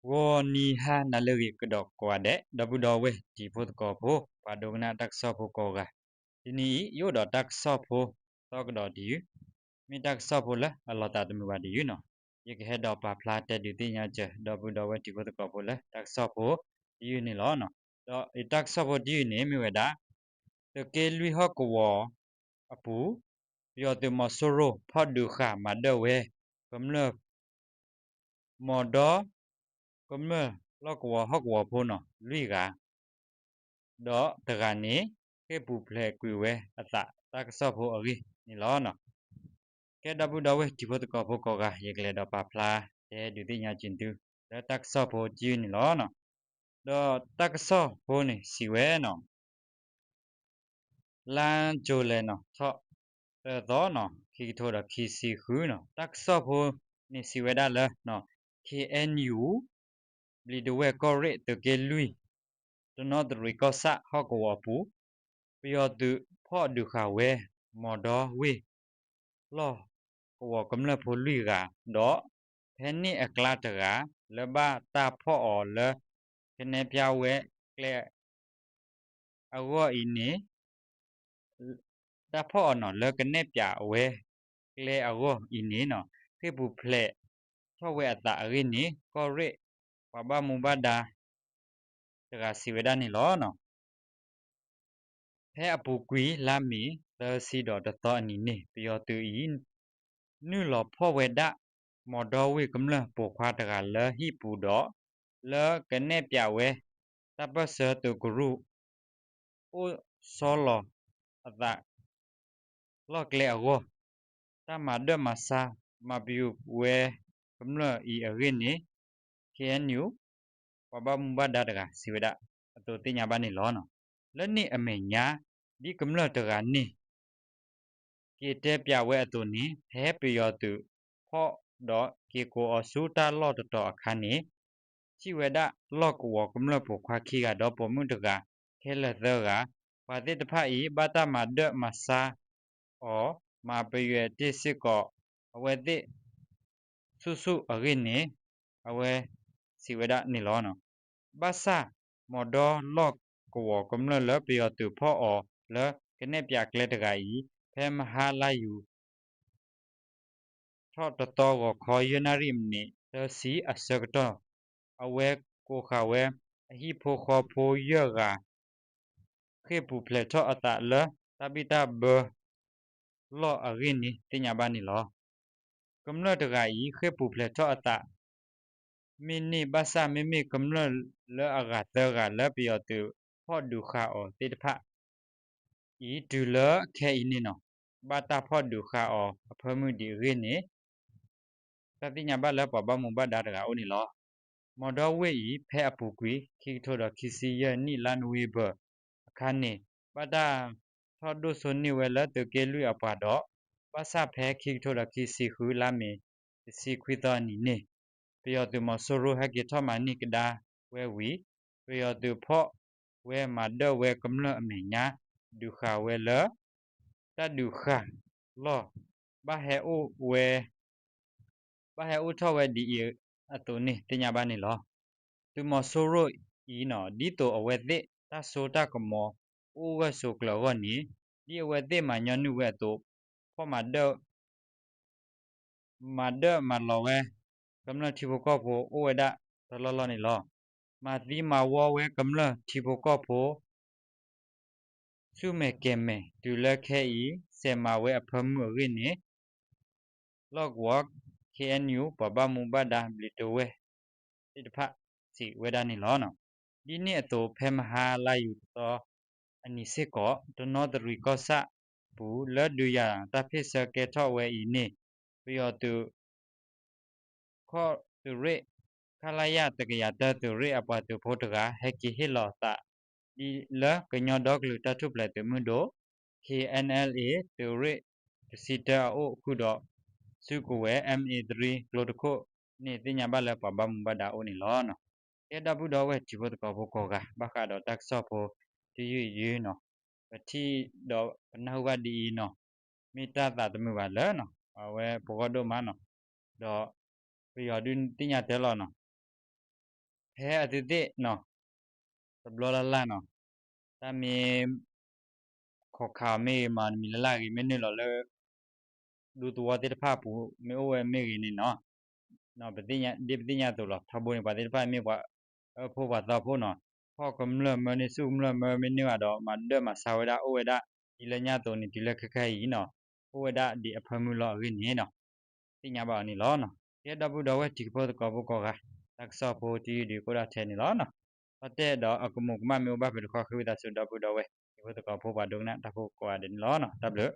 ဂီၤနံၤဟါနၤလၢအဂ့ၤကဒီးကိးဂၤဒဲး ဒီပုၢ်ဒီဝဲၢ်တံၤဖိသကိးဖိ ပှၤဒိကနၣ်တၢ်ကစီၣ်ဖိကိးဂၤ, တနံၤအံၤ ယအိၣ်ဒီးတၢ်ကစီၣ်ဖိသီကဒီးတယုၢ်, မ့ၢ်တၢ်ကစီၣ်ဖိလၢအလီၤသးတမုာ်ဘၣ်တယုၢ်နီၤ. ယကဟဲဒီးပာ်ဖျါတဲဒုးသ့ၣ်ညါစၢၤ ဒီပုၢ်ဒီဝဲၢ်တံၤဖိသကိးဖိလၢတၢ်ကစီၣ်ဖိတယုၢ်န့ၣ်လီၤ. ဒီးတၢ်ကစီၣ်ဖိတယုၢ်န့ၣ် မ့ၢ်ဝဲဒၣ် သုးက့လွံၢ်ဟီၣ်ကဝီၤအပူၤ ပယီၤသုးမီၤစိရိၤဖီၣ်ဒုးဃာ်မၤဒၢၣ်ဝဲ ကမျၢၢ် မီၤဒီ ကမျၢၢ်လီၢ်ကဝီၤဟီၣ်ကဝီၤဖိနီၤ လွံၢ်ဂၤ, ဒီးတဂၤန့ၣ် ဃ့ၢ်ပူၤဖျဲးကွံာ်ဝဲအသး တၢ်ကစီၣ်ဖိအဂ့ၢ်န့ၣ်လီၤ. ကဲ ဒီပုၢ်ဒီဝဲၢ်တံၤဖိသကိးဖိကိးဂၤ ယကလဲၤဒီးပာ်ဖျါတဲဒုးသ့ၣ်ညါစၢၤသု လၢတၢ်ကစီၣ်ဖိတယုၢ်န့ၣ်လီၤ. ဒီးတၢ်ကစီၣ်ဖိန့ၣ်စံးဝဲနီၤ လါကၠိလဲၤနီၤ ထီၣ်သၢသီနီၤ ခံကထိဒီးခံဆံဃုနီၤ တၢ်ကစီၣ်ဖိန့ၣ်စံးဝဲဒၣ်လၢ ခ့ၣ်အဲၣ်ယူၣ် ဘျံးဒဝဲၢ်ကီၢ်ရ့ၣ်သုးက့လွံၢ် တနီသရံၣ်ကီၢ်ဆၣ်ဟီၣ်ကဝီၤအပူၤ ပယီၤသုးဖီၣ်ဒုးဃာ်ဝဲ မီၤဒီဝ့ၢ် လီၢ်ကဝီၤကမျၢၢ်ဖိလွံၢ်ဂၤ, ဒီးဖဲန့ၣ်အကျါတဂၤ လၢဘၣ်တၢ်ဖီၣ်အီၤလၢ ကနဲၣ်ပၠးဝဲကျဲ အဂီၢ်အံၤန့ၣ် တၢ်ဖီၣ်အီၤနီၤ လၢကနဲၣ်ပၠးဝဲကျဲအဂီၢ်အံၤန့ၣ်နီၤ ဃ့ၢ်ပူၤဖျဲးထီၣ်ဝဲအသးအဂ့ၢ်န့ၣ် ကီၢ်ရ့ၣ်ပှၤဘၣ်မူဘၣ်ဒါတဂၤစံးဝဲဒၣ်န့ၣ်လီၤ. ဖဲအပူၤကွံာ်လါမ့ၤ သၢဆံဒီးတသီအနံၤန့ၣ် ပယီၤသုးအံၤ နုာ်လီၤဖီၣ်ဝဲဒၣ် မီၤဒီဝ့ၢ်ကမျၢၢ်ပိာ်ခွါတဂၤလၢဟံၣ်ပူၤဒီး လၢကနဲၣ်ပၠးဝဲ တၢ်ပၢၢ်ဆၢသုးကရူၢ် အိၣ်ဆီလီၤအသး လီၢ်ကျဲအဂီၢ်, တၢ်မၤဒၢၣ်မၤဆါ မၤပယူာ်ဝဲကမျၢၢ်အံၤအဂ့ၢ်န့ၣ် ခ့ၣ်အဲၣ်ယူၣ် ပှၤဘၣ်မူဘၣ်ဒါတဂၤစံးဝဲဒၣ်အသိးသ့ၣ်ညါဘၣ်န့ၣ်လီၤ. လၢန့ၣ်အမဲာ်ညါ ဒ်ကမျၢၢ်တဂၤန့ၣ် က့ၤတဲပၠးဝဲအသိးန့ၣ် ဖဲပယီၤသုးဖီၣ်ဒီးက့ၤကိးအီၤဆူတၢ်လီၢ်တတီၤအခါန့ၣ် ထံၣ်ဝဲဒၣ်လီၢ်ကဝီၤကမျၢၢ်ပိာ်ခွါခံဂၤဒီးပိာ်မုၣ်တဂၤ ခဲလၢာ်သၢဂၤ, ပှၤသ့ၣ်တဖၣ်အံၤ ဘၣ်တၢ်မၤဒၢၣ်မၤဆါအီၤ မၤပယွဲတ့ၢ်စ့ၢ်ကီးအဝဲသ့ၣ်ဆူၣ်ဆူၣ်အဂ့ၢ်န့ၣ် အဝဲစံးဝဲဒၣ်န့ၣ်လီၤ. ဘၣ်ဆၣ် မီၤဒီလီၢ်ကဝီၤကမျၢၢ်လၢပယီၤသုးဖီၣ်အီၤလၢကနဲၣ်ပၠးကျဲတဂၤအံၤ ဖဲမဟါလါယူၤ ထီၣ်တသီဂီၤခီ ယဲၢ်နၣ်ရံၣ်မံးနံးသၢဆံအဆၢကတီၢ် အဝဲကိးဃာ်ဝဲအဟံၣ်ဖိဃီဖိယဲၢ်ဂၤ ဃ့ၢ်ပူၤဖျဲးထီၣ်အသးလၢတၢ်ဘံၣ်တၢ်ဘၢလီၢ်အဂ့ၢ်န့ၣ်သ့ၣ်ညါဘၣ်န့ၣ်လီၤ. ကမျၢၢ်တဂၤအံၤ ဃ့ၢ်ပူၤဖျဲးထီၣ်အသး မ့ၢ်န့ၢ်ဘၣ်ဆၣ် မ့မ့ၢ်ကမျၢၢ်လၢအဂၤသၢဂၤလၢပယီၤသုးဖီၣ်ဒုးဃာ်အီၤသ့ၣ်တဖၣ် အံၤတုၤလၢခဲအံၤန့ၣ်နီၤ ဘၣ်တၢ်ဖီၣ်ဒုးဃာ်အီၤအဖၢမုၢ်ဒံးအဂ့ၢ်န့ၣ် တၢ်သ့ၣ်ညါဘၣ်လၢပှၤဘၣ်မူဘၣ်ဒါတဂၤအအိၣ်န့ၣ်လီၤ. မီၤဒီဝ့ၢ်အံၤ ဖဲအပူၤကွံာ် ခံကထိဒီးခံဆံယဲၢ်နံၣ်လါနိၣ်ဝ့ဘၢၣ်အခါန့ၣ် ဘၣ်တၢ်ထီၣ်ဒိၣ်စိန့ၢ်ဝဲလၢသုးက့လွံၢ်အပှၤဒီး ဘၣ်ဆၣ်ဖဲခံကထိဒီးခံဆံဃုလါမ့ၤ တဆံခွံသီအနံၤန့ၣ် ပယီၤသုးမီၤစိရိၤဟဲက့ၤထီၣ်မၤန့ၢ်ကဒါဝဲဝံၤ ပယီၤသုးဖီၣ်ဝဲမၤဒၢၣ်ဝဲကမျၢၢ်အမဲာ်ညါ ဒုးဃာ်ဝဲလၢ တၢ်ဒုးဃာ်လီၢ် ဘၣ်ဟဲအိၣ်ဝဲ ဘၣ်ဟဲအိၣ်ထီၣ်ဝဲဒ်အံၤအသိးန့ၣ် သ့ၣ်ညါဘၣ်န့ၣ်လီၤ. သုးမီၤစိရိၤအံၤနီၤ ဒ်သိးအဝဲသ့ၣ်တၢ်စိတၢ်ကမီၤ အိၣ်ဂၢၢ်ဆိးကျၢၤအဂီၢ်န့ၣ် ဒ်အဝဲသ့ၣ်မၤညီနုၢ်ဝဲအသိး ဖီၣ်မၤဒၢၣ် မၤဒၢၣ်မၤလီၤဝဲ ကမျၢၢ်ထံဖိကီၢ်ဖိအိၣ်ဝဲဒၣ်တလီၢ်လီၢ်န့ၣ်လီၤ. မၤသံမၤဝီဝဲကမျၢၢ်ထံဖိကီၢ်ဖိ ဆူၣ်မဲာ်ကဲၤမဲာ် တုၤလၢခဲအံၤ စဲးမၤဝဲအဖၢမုၢ်အဂ့ၢ်န့ၣ် လီၢ်ကဝီၤ ခ့ၣ်အဲၣ်ယူၣ် ပှၤဘၣ်မူဘၣ်ဒါဘျံးတဝဲၢ်သ့ၣ်တဖၣ်စံးဝဲဒၣ်န့ၣ်လီၤ. ဒ်န့ၣ်အသိး ဖဲမဟါလါယူၤတသီအနံၤစ့ၢ်ကီး တနီသရံၣ်ကီၢ်ဆၣ်ပူၤ လၢဒုးယၤတၢ်ဖ့ၣ်ဆၢကဲထီၣ်ဝဲအံၤန့ၣ် ပယီၤသုး ခီၣ်သုးရ့ၣ် ခလရ တကယၤတၢ သုးရ့ၣ်အပှၤသုးဖိတဂၤ ဟဲက့ၤဟ့ၣ်လီၤသး ဒ်လၢကညီဒီကလုာ်တၢ်ထူၣ်ဖျဲးသုးမုၢ်ဒိၣ် ခ့ၣ်အဲၣ်အဲၣ်အ့ သုးရ့ၣ်တဆံတၢအအိၣ် ဃုာ်ဒီးစုကဝဲၤ အ့ၣ်မ့ၣ်အ့ တြံ ကျိတခိၣ်န့ၣ် သ့ၣ်ညါဘၣ်လၢပှၤဘၣ်မူဘၣ်ဒါအိၣ်န့ၣ်လီၤ. ကဲ ဒီပုၢ်ဒီဝဲၢ်တံၤဖိသကိးဖိကိးဂၤ ဘၣ်ဃးဒီးတၢ်ကစီၣ်ဖိတယုၢ်အံၤနီၤ ပထံၣ်ဒီးပနၢ်ဟူဘၣ်ဒ်အံၤနီၤ မ့ၢ်တၢ်သးတမုာ်ဘၣ်လၢ အဝဲပဂီၢ်ဒိၣ်မးနီၤ ဒီးပယီၤဒုးသ့ၣ်ညါတၢ်လီၤနီၤ ဖဲအသုသ့ၣ်နီၤ တဘျီလၢ်လၢ်နီၤ, တၢ်မ့ၢ် ခိးခးအီၤမ့ၢ်ဂ့ၤ မၤတမံၤလၢ်လၢ်ဂ့ၤ မ့ၢ်နုာ်လီၤလၢ ဒူသဝီသ့ၣ်တဖၣ်အပူၤ မ့ၢ်အိၣ်ဝဲမ့ၢ်ဂ့ၤန့ၣ်နီၤ, ဒ်ပသ့ၣ်ညါသိးလီၤ ထီဘိန့ၣ် ပှၤသ့ၣ်တဖၣ်မ့ၢ်ပှၤအၢဖိပှၤသီဖိနီၤ, ဖီၣ်ကမျၢၢ်မၢန့ၢ်ဆူၣ်ကမျၢၢ်မၢ မ့ၢ်နုာ်ဘၣ်ဒီး မၤဒၢၣ်မၤဆါဝဲဒၣ် အိၣ်ဝဲဒၣ် တုၤလၢညါအသိးန့ၣ် တုၤလၢခဲခါအံၤနီၤ, အိၣ်ဝဲဒၣ်ဒ်အဖၢမုၢ်လီၤအဂ့ၢ်န့ၣ်နီၤ, သ့ၣ်ညါဘၣ်အီၤန့ၣ်လီၤ. ကဲ ဒီပုၢ်ဒီဝဲၢ်တံၤဖိသကိးဖိကိးဂၤ, တၢ်ကစီၣ်ဖိတယုၢ်ဒုးကအိၣ်ဒၣ်ထဲန့ၣ်လီၤ. ဘၣ်တ့ၢ်ဒီးအကမူးကမၣ်မ့ၢ်အိၣ်ဘၣ်ဖဲတခီ ဃ့ဝံသးစူၤ ဒီပုၢ်ဒီဝဲၢ်တံၤဖိသကိးဖိ ပှၤဒိကနၣ်တၢ်ဖိကိးဂၤဒဲးန့ၣ်လီၤ. တၢ်ဘျုး